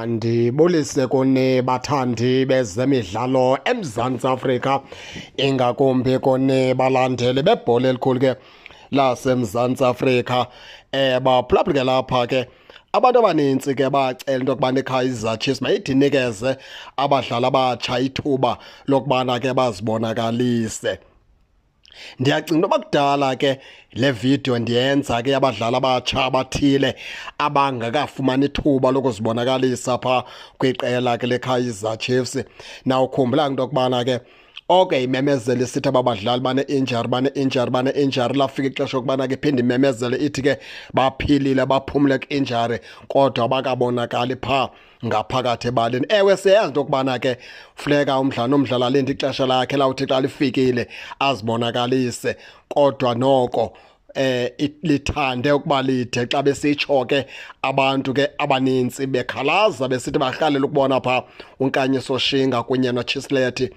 Ndibulise kuni bathandi bezemidlalo eMzantsi Afrika, ingakumbi kuni balandeli bebhola elikhulu ke laseMzantsi Afrika. Baphulaphula ke lapha ke abantu abanintsi ke bacela into yokubana iKaizer Chiefs mayithi inikeze abadlali abatsha ithuba lokubana ke bazibonakalise. Ndiyacinga into yoba kudala ke le video ndiyenza ke yabadlali abatsha abathile abangakafumani ithuba lokuzibonakalisa phaa kwiqela ke leKaizer Chiefs. Nawukhumbula into yokubana ke oko imemezele isithi aba badlali bane-injury, bane-injury, bane-injury, lafika ixesha yokubana ke iphinde imemezele ithi ke baphilile, baphumle kwi-injury, kodwa bakabonakali phaa ngaphakathi ebaleni. Ewe, siyayazi into yokubana ke funeka umdlali nomdlali alinde ixesha lakhe lawuthi xa lifikile azibonakalise, kodwa noko lithande ukuba lide xa besitsho ke abantu ke abanintsi bekhalaza besithi barhalela ukubona pha uNkanyiso Shinga kunye noChislett.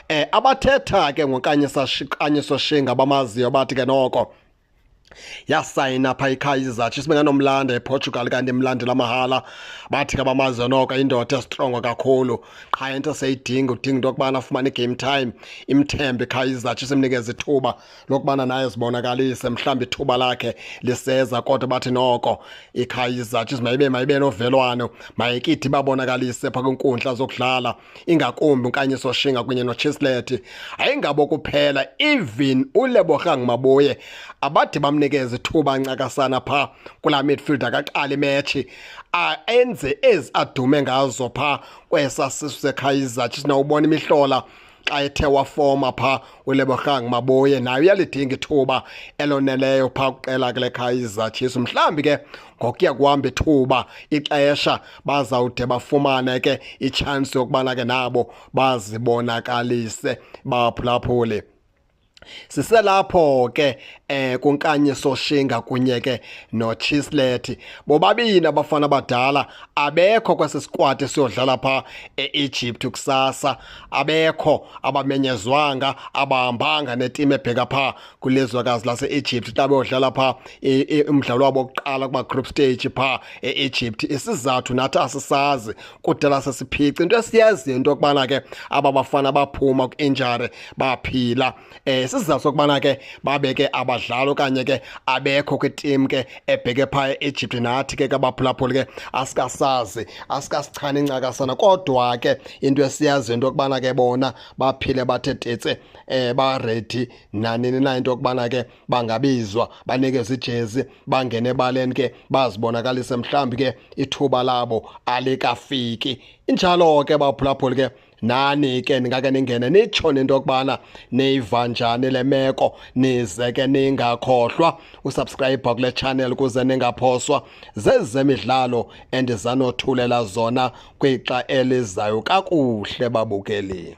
Abathetha ke ngoNkanyiso Shinga bamaziyo bathi ke noko yasayina pha iKaizer Chiefs benganomlanda ePortugal kanti imlandela mahala. Bathi ke abamaziyo noko indoda estrongo kakhulu, qha into seyidinga udinga into yokubana afumane i-game time, imthembe iKaizer Chiefs, imnikeze ithuba lokubana naye zibonakalise, mhlawumbi ithuba lakhe liseza. Kodwa bathi noko iKaizer Chiefs mayibe novelwano, mayikithi babonakalise pha kwinkundla zokudlala, ingakumbi uNkanyiso Shinga kunye noChislett. Ayingabo kuphela, even uLebohang Maboe abade bamnikeze ithuba ncakasana pha kula midfield, akaqala imatch enze ezi adume ngazo pha kwesa sisu seKaizer Chiefs. Nawubona imihlola xa ethe wafoma pha uLebohang Maboe, naye uyalidinga ithuba eloneleyo pha kuqela kule Kaizer Chiefs. Mhlawumbi ke ngokuya kuhamba ithuba ixesha bazawude bafumane ke i-chance yokubana ke nabo bazibonakalise baphulaphule. Siselapho ke kuNkanyiso Shinga kunye ke noChislett, bobabini abafana abadala abekho kwesi squad siyodlala pha e-Egypt kusasa, abekho, abamenyezwanga, abahambanga neteam ebheka pha kulizwekazi lase-Egypt xa beyodlala pha umdlalo wabo wokuqala kuma-group stage pha e-Egypt. Isizathu nathi asisazi, kudala sesiphica. Into esiyaziyo into yokubana ke aba bafana baphuma kwi-injury baphila. Isizathu sokubana ke babe ke abadlali okanye ke abekho kwiteam ke ebheke pha e-Egypt nathi ke kabaphulaphuli ke asikasazi, asikasichani incakasana, kodwa ke into esiyaziyo into yokubana ke bona baphile bathe tetse, ba ready nanini na into yokubana ke bangabizwa banikezwe ijezi bangene ebaleni ke bazibonakalise, mhlawumbi ke ithuba labo alikafiki. Injalo ke baphulaphuli ke, nani ke ningake ningene nitsho nento yokubana niyiva njani le meko, nize ke ningakhohlwa usubscribe kule channel ukuze ningaphoswa zezemidlalo endizanothulela zona kwixa elizayo. Kakuhle babukeli.